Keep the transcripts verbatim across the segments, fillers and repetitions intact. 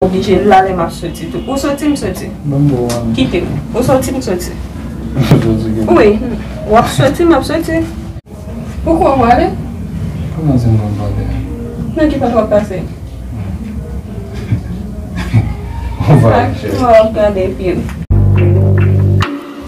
Oblije la lè m ap soti tou. Ou soti, m soti. Ban m bo, an. Kite m. Ou soti, m soti. Soti kite. Wi. W ap soti, m ap soti. Poukò w ale? Kòman se m konn pale? Nan ki pòt w ap pase? Ou pale, cheri. Sa w ap gade epi.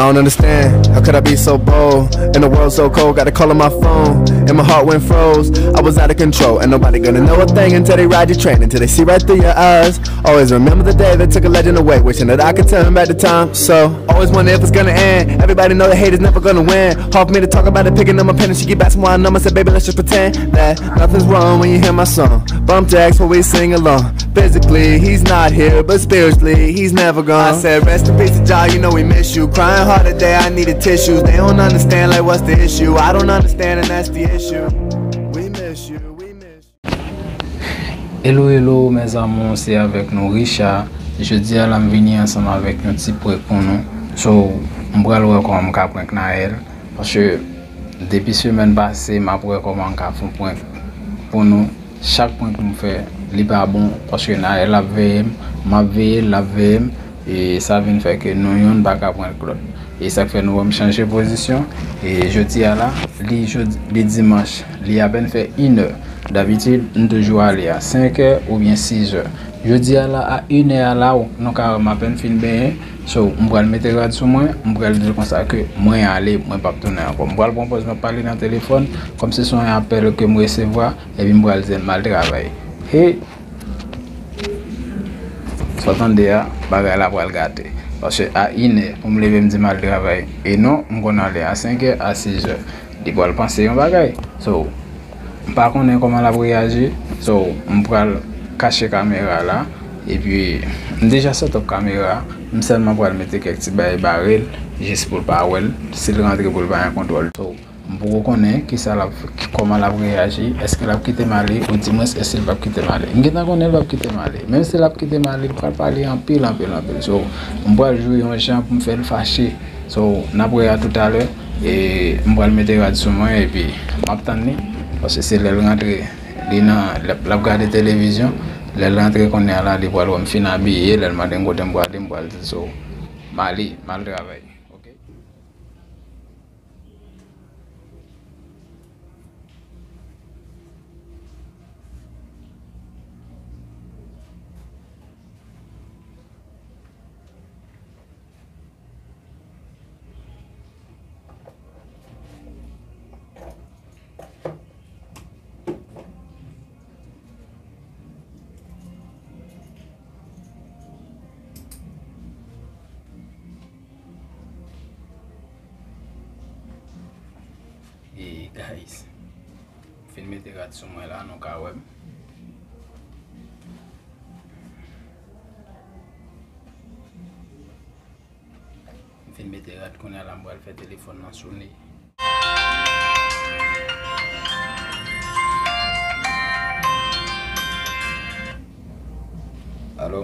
I don't understand, how could I be so bold? In a world so cold, got a call on my phone, and my heart went froze. I was out of control, and nobody gonna know a thing until they ride your train, until they see right through your eyes. Always remember the day that took a legend away, wishing that I could turn back the time. So, always wonder if it's gonna end. Everybody know the hate is never gonna win. Hard for me to talk about it, picking up my pen and she get back some more numbers, said, "Baby, let's just pretend that nothing's wrong when you hear my song." Bump jacks when we sing along. Physically, he's not here, but spiritually, he's never gone. I said, "Rest in peace to Jah, you know we miss you." Crying hard today, I needed tissues. They don't understand, like, what's the issue? I don't understand, and that's the issue. We miss you, we miss you. Hello, hello, mes amours, se avèk nou Richard. Jodi a la, m vini ansanm avèk yon ti prank pou nou. So, m pral wè kòman m ka prank Naël. Paske depi semèn pase, m ap wè kòman m ka fè yon prank pou nou. Chak prank m fè, li pa bon. Paske Naël ap veye m, m ap veye l, l ap veye m. E sa vin fè ke nou youn pa ka prank lòt. E sa k fè nou wè m chanje pozisyon. E jodi a la, li jodi, li dimanch, li apèn fè inè. Dabitid, m toujou ale a senkè oubyen sizè. Jodi a la, a inè a la, nou ka wè m apèn fin benyen. So, m pral mete rad sou mwen, m pral di l konsa ke mwen ale, mwen p ap tounen ankò. M pral pran pòz m ap pale nan telefòn, kòmsi se yon apèl ke m resevwa, epi m pral di l m al travay. Hey! Sa w tande a, bagay la pral gate. Paske a inè pou m leve m di m al travay. E non, m konn ale a senkè, a sizè. Li pral panse yon bagay. So, m pa konnen kòman l ap reyaji. So, m pral kache kamera la. Epi, m deja set up kamera. M sèlman pral mete kèk ti bagay bare l. Jis pou l pa wè l. Si l rantre pou l pa gen kontwòl. So, m poko konnen kisa l ap, kòman l ap reyaji, èske l ap kite m ale, oudimwens èske l p ap kite m ale. M gentan konnen l p ap kite m ale. Menm si l ap kite m ale, m pral pale anpil, anpil, anpil. So, m pral jwe yon jan pou m fè l fache. So, n ap wè a toutalè. E m pral mete rad sou mwen, epi m ap tann li. Paske se lè l rantre, li nan, l ap, l ap gade televizyon. Lè l rantre kounye a la, li pral wè m fin abiye, lè l mande m kote m prale, m pral di l, so, m ale, m al travay. Ok? Hey guys, m fin mete rad sou mwen la, nou ka wè m. M fin mete rad, kounye a la m pral fè telefòn nan sone. Alo?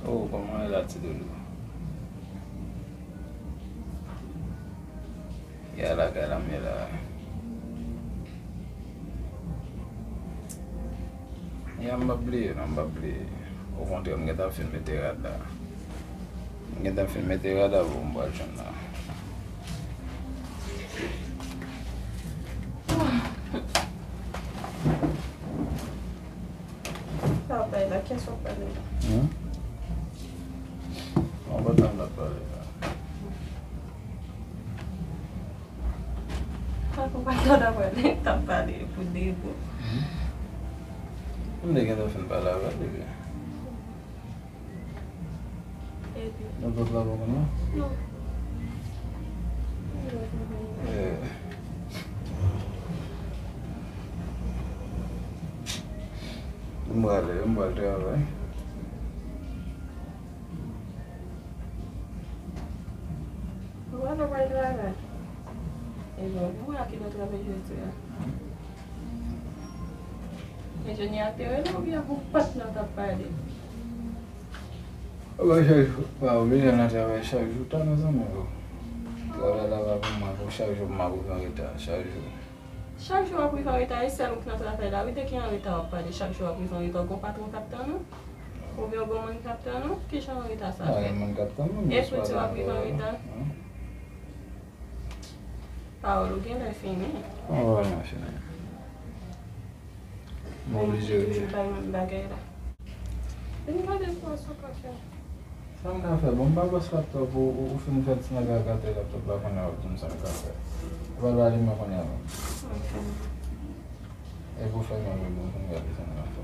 Oh, kòman w ye la, ti doudou? Ya lakay la m ye la. Ya, m p ap bliye, non, m p ap bliye. Okontrè, m gentan fin mete rad la. M gentan fin mete rad la pou m pral jwenn la. Sa w ap bay la, kiyès w ap pale la? Hmm? Mwen pa tann l ap pale la. Sa pou pa tann ap pale, t ap pale pou de bo. Hmm? M te gentan fin pale avè l depi. Epi? Nan pòt la pa konn non? Non. Eh. M prale, m pral travay. Ou pa nan pral travay? Ebyen, ou a ki nan travay jodi a? Enjenyè a te rele oubyen ou pa t nan k ap pale? Aba chak jou, pa oblije nan travay chak jou, ta mezanmi, o. Travay la pa pou mwen, pou chak jou m ap rive an reta, chak jou. Chak jou w ap rive an reta, e sèl ou k nan travay la, wi, de ki an reta w ap pale? Chak jou w ap rive an reta, w gon patwon k ap tann ou? Oubyen w gon moun k ap tann ou? Kijan an reta sa fèt? Gen moun k ap tann mwen, e poutji w ap rive an reta? Pawòl ou genlè fini. Pawòl mwen fini. M oblije rete. Bay menm bagay la. Vin gade pou wè sa w ka fè. Sa m ka fè? Bon, m pa bòs laptòp ou, ou, ou fin fè ti nèg la gate laptòp la, kounye a w ap di m sa m ka fè. Ou pral alimen kounye a menm. Ok. E pou fè m ale, bon, pou m gade sa m ka fè.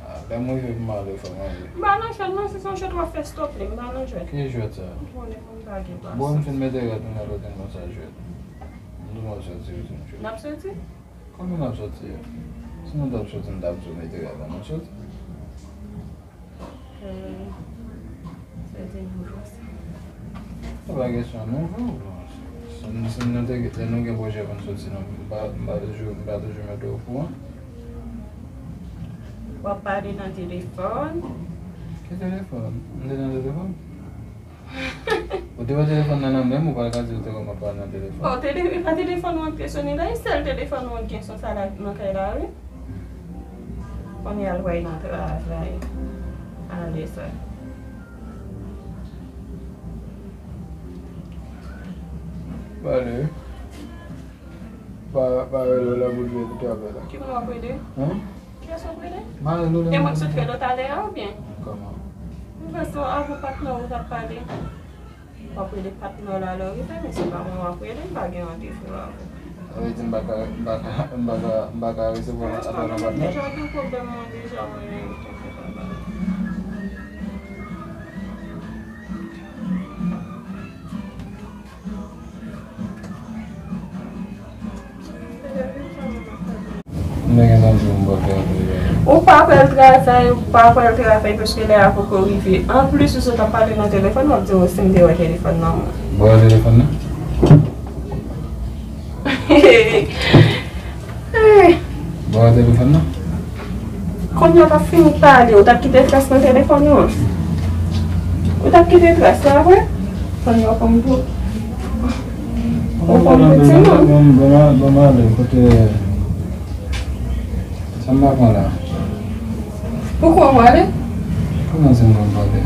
Ah, lè m rive pou m ale, fò m ale. M pa nan jwèt non, si se yon jwèt w ap fè, stòp li, m pa nan jwèt. Ki jwèt sa? M konnen mwen pa gen pasyans. Bon, m fin mete rad, m al okenn konsa jwèt. M di w m ap soti, wi, se yon jwèt. N ap soti? Kòman n ap soti a? Si nou t ap soti, m t ap di w mete rad la, nou soti. Hmm. Se te nouvo sa. Se pa kesyon nouvo. Si, si nou te, lè nou gen pwojè pou n soti, nou, m pa, m pa toujou, m pa toujou mete w okouran. W ap pale nan telefòn. Ki telefòn? M te nan telefòn? Ou te wè telefòn nan nan men m, ou pa ka di ou te wè m ap pale nan telefòn. Bon, tele-, e pa telefòn ou an k te sone la, e sèl telefòn ou an k gen son sa la nan kay la, wi. Kounye a l pral nan travay. Ale sa. Pale. Pa, pa rele w la pou l vin koute apèl la. Ki moun w ap rele? Hen? Kiyès w ap rele? M a rele w la. E mwen ki sot rele w talè a oubyen? Kòman? M panse w avè patnè w ou t ap pale. W ap rele patnè w la lè w rive, men se pa mwen w ap rele, m pa gen randevou avè w. Sa vle di m pa ka, m pa ka, m pa ka, m pa ka resevwa apèl nan patnè? Deja gen pwoblèm mwen deja, mwen menm, tonton papa. M te gentan di w m pa pral travay. Ou pa pral travay, ou pa pral travay, paske lè a poko rive. Anplis, ou sot ap pale nan telefòn, w ap di w si m te wè telefòn nan mwen. Ou pa wè telefòn nan? Ba w telefòn nan. Kounye a w t ap fin pale, ou t ap kite tras nan telefòn ou an. Ou t ap kite tras la vre? Kounye a w konn pou, ou konn pou timoun. Bon, bon, bon, bon, ale, kote, sa m pa konn la. Poukò w ale? Kòman se m konn pale?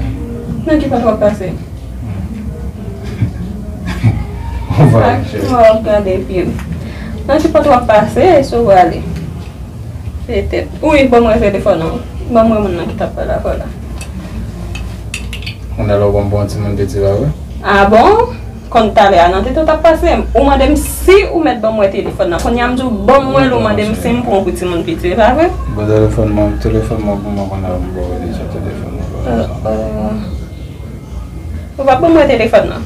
Nan ki pòt w ap pase? Ou pa Ak ki w ap gade pye m. Nan ki pòt w ap pase, si w ale? Petèt. Wi, ban mwen telefòn nan. Ban mwen moun nan ki t ap pale avè w la. Kounye a la w ban m pou yon timoun piti la, wi. A bon? Konn talè a nan tete w t ap pase m. Ou mande m si ou mèt ban mwen telefòn nan. Kounye a m di w ban mwen l, ou mande m si m pran w pou timoun piti, e pa vre? Bon, telefòn mwen, telefòn mwen pou mwen kounye a m ba w deja telefòn mwen. Euh, euh. Ou p ap ban mwen telefòn nan?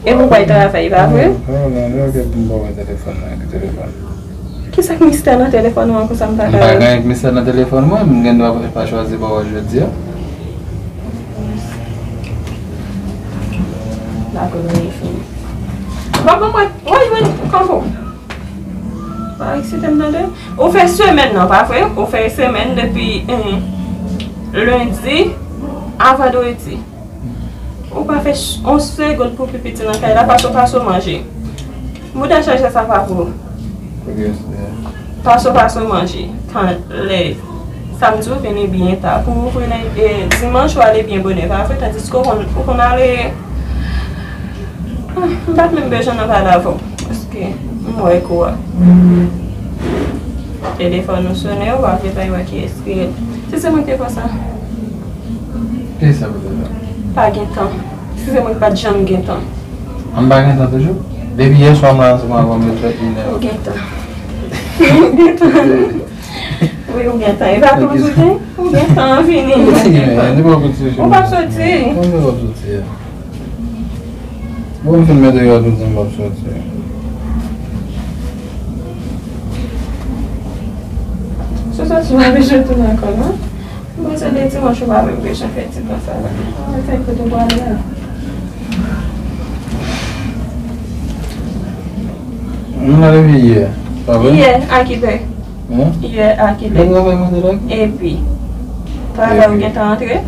E pou w al travay, pa vre? Mwen gen dwa gen pou m ba w telefòn nan, ki telefòn? Kisa k mistè nan telefòn ou an konsa m pa ka wè? M pa gen mistè nan telefòn mwen, m gen dwa pa chwazi ba w jodi a. Dakò, nou fini. Ou p ap ban mwen, w al jwenn kanpo. Pa eksite m tande. Ou fè semèn nan, pa vre? Ou fè semèn depi, eh, lendi a vandredi. Ou pa fè ch-, yon segonn pou pi piti nan kay la, pase w pase w manje. Bouda chaje sa pa pou ou. Pase w pase w manje. Tan lè samdi ou vini byen ta. Pou ou ouvri lè, e, dimanch ou ale byen bonè, pa vre? Tandiske ou konn, ou konn ale. Ah, m pa t menm bezwen nan pale avè w. Paske m wè kou a. Telefòn ou sone, ou pa vle bay wè kiyès ki rele. Si se mwen ki te fè sa. Kiyès sa pote la? Pa gen tan. Si se mwen ki pa t janm gen tan. An m pa gen tan toujou? Depi yè swa m la ansanm avè w, m ret fè inè. Ou gen tan. Ou gen tan. Wi, ou gen tan. E pa tou sou ten? Ou gen tan an vini. Ou p ap soti. Ou p ap soti. Bon, m fin mete yo tou di m p ap soti. Si w soti, w ap bezwen tounen ankò, non? M panse de dimanch ou pa menm bezwen fè ti tan sa la. Mwen fè kote w prale a. M la depi yè, pa vre? Yè, a kilè? Yè, a kilè? Mwen travay mwen te la. Epi, travay ou gentan antre?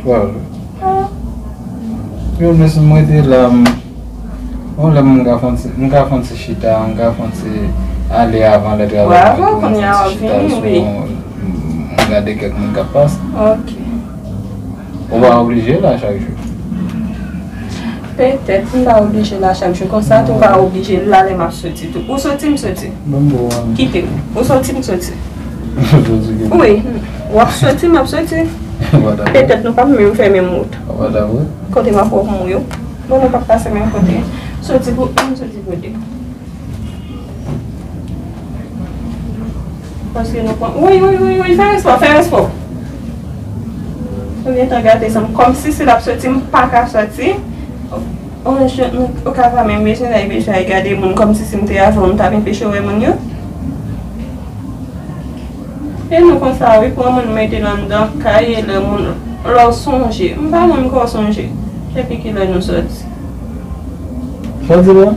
Twa jou. Ah. Yo, men si mwen te la, m Bon, lè m ka fè yon ti, m ka fè yon ti chita, m ka fè yon ti ale avan lè travay mwen tou, m fè yon ti chita sou, m gade kèk moun k ap pase. Ok. Ou pa oblije la chak jou. Petèt, m pa oblije la chak jou. Konsa tou, ou pa oblije la lè m ap soti tou. Ou soti, m soti. Kite m. Ou soti, m soti. Wi. W ap soti, m ap soti. Petèt nou p ap menm fè menm wout. Kote m ap wè w, m wè w. Bon, nou p ap pase menm kote. Soti pou youn, soti pou de. Paske nou pran, wi, wi, wi, wi, fè respè, fè respè. Ou gentan gate san m. Kòmsi si l ap soti, m pa ka soti. Ou, ou, ou ka pa menm bezwen la, bezwen al gade moun. Kòmsi si m te avè w, m t ap enpeche w wè moun yo. E nou konsa, wi, pran moun mete l anndan kay, e lè moun, lè w sonje. M pa moun kò sonje. Depi kilè nou soti? Sa w di la?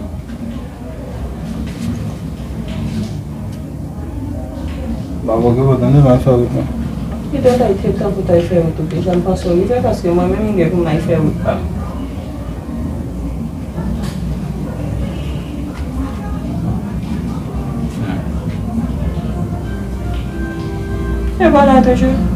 Ba, bon, ki bò tande, m al fè wout mwen. Ki dòt ay te tan pou t al fè wout ou deja? M panse w rive, paske mwen menm, m gen pou m al fè wout pa m. E vwala toujou.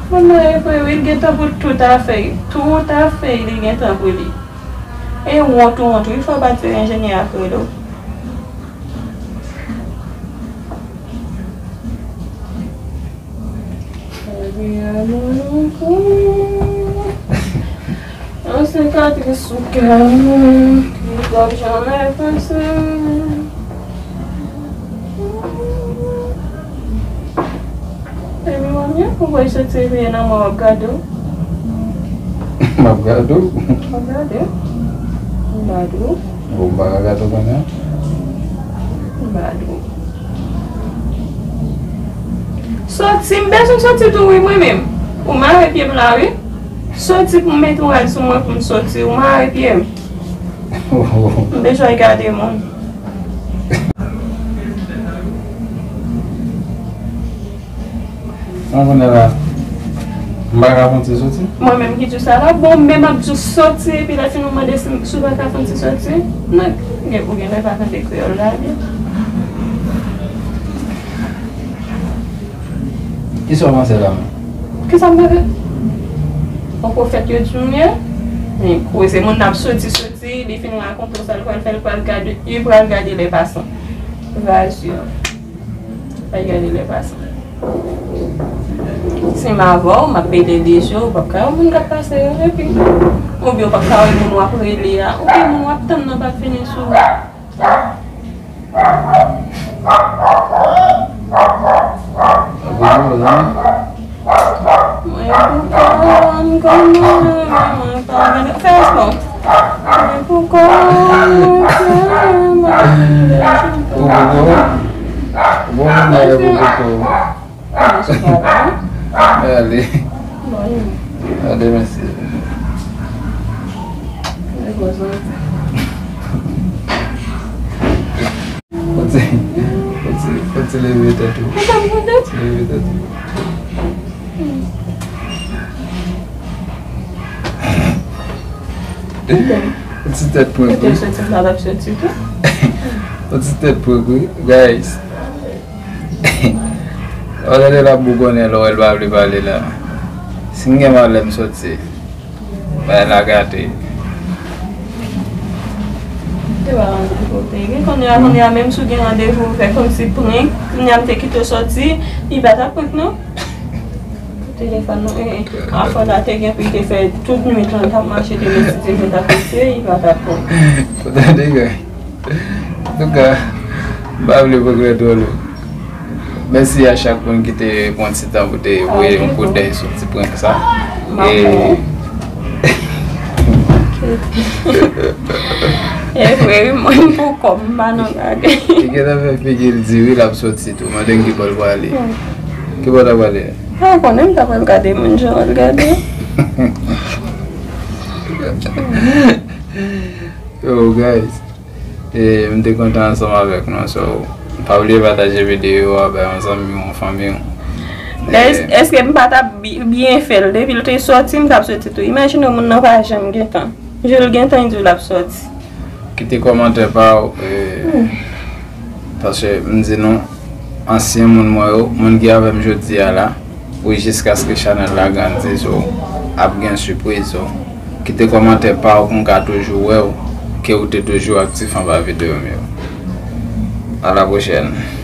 Moun nan e vre wi, li gen tan pou tout afè, tout afè li gen tan pou li. E wont ou wont wi, fò w pa di enjenyè ap rele w. Yon sikatris sou kè mwen ki p ap janm efase. Epi manmi an, pou wè soti epi nan mwen w ap gade w. M ap gade w. W ap gade w. M gade w. Bon, m pa ka gade w kounye a. M gade w. Soti, m bezwen soti tou wi mwen menm. Ou mare pye m la wi. Soti pou m mete yon rad sou mwen pou m soti. Ou mare pye m. M bezwen gade moun. Mwen konnen la. M pa ka fè yon ti soti? Mwen menm ki di w sa la. Bon, men m ap di w soti, epi lè fini w mande si, si w pa ka fè yon ti soti. Non, gen, ou gen lè pa tande kreyòl la byen. Kisa w panse la menm? Kisa m panse? Yon pwofèt yo di m ye. Men koze moun nan ap soti, soti, li fin rakonte w sa l pral fè, l pral gade, li pral gade lè pasan. Vazyon. Al gade lè pasan. Si m avè w, m ap pete de je w, ou p ap ka wè moun k ap pase yo, epi, oubyen ou p ap ka wè moun w ap rele a, oubyen moun w ap tann nan p ap vini sou ou. Mwen pou kò m, kòman mwen pa gade. Fè respè w. Mwen pou kò m, kòman mwen pa gade. Ou pou kò w? Bon, mwen pou kò w. Ale. Ale, mesye. Fò ti, fò ti, fò ti leve tèt ou. Fò ti leve tèt ou. Fò ti tèt prank wi. Fò ti tèt prank wi, guys. Wè tande l ap bougonnen lè w wè l pa vle pale la. Si m gen malè m soti. Bagay la gate. Te pa rann kote gen kounye a, kounye a menm si w gen randevou ou fè kòmsi prank, kounye a m te kite w sòti, li pa t ap prank non. Telefòn nou, eh, eh. Afè la te gen pou l te fè tout nwit lan, l t ap mache te mèsi te fè t ap pase, li pa t ap prank. Tande, guys. Antouka, m pa vle prank lan twò long. Mèsi a chak moun ki te pran ti tan pou te voye yon kout dèy sou ti prank sa. E, e vre, wi, mwen pou kò m, m pa nan gade. Li gentan fè figi l di wi, l ap soti tou. Mande m ki bò l prale. Ki bò l ap prale? A, konnen m ta pral gade moun jan l gade. Yo, guys. E, m te kontan ansanm avèk nou, so, pa bliye pataje videyo a bay yon zanmi w, yon fanmi w. Èske m pa t ap byen fè l? Depi l te sòti, m t ap sòti tou. Imajine w, moun nan pa janm gentan. Jou l gentan, li di w l ap sòti. Kite kòmantè pa w, e, paske m di nou, ansyen moun mwen yo, moun ki avè m jodi a la, pou jiskaske chanèl la grandi, so, ap gen sipriz, so, kite kòmantè pa w pou m ka toujou wè w, ke w te toujou aktif anba videyo m yo. A la pwochèn.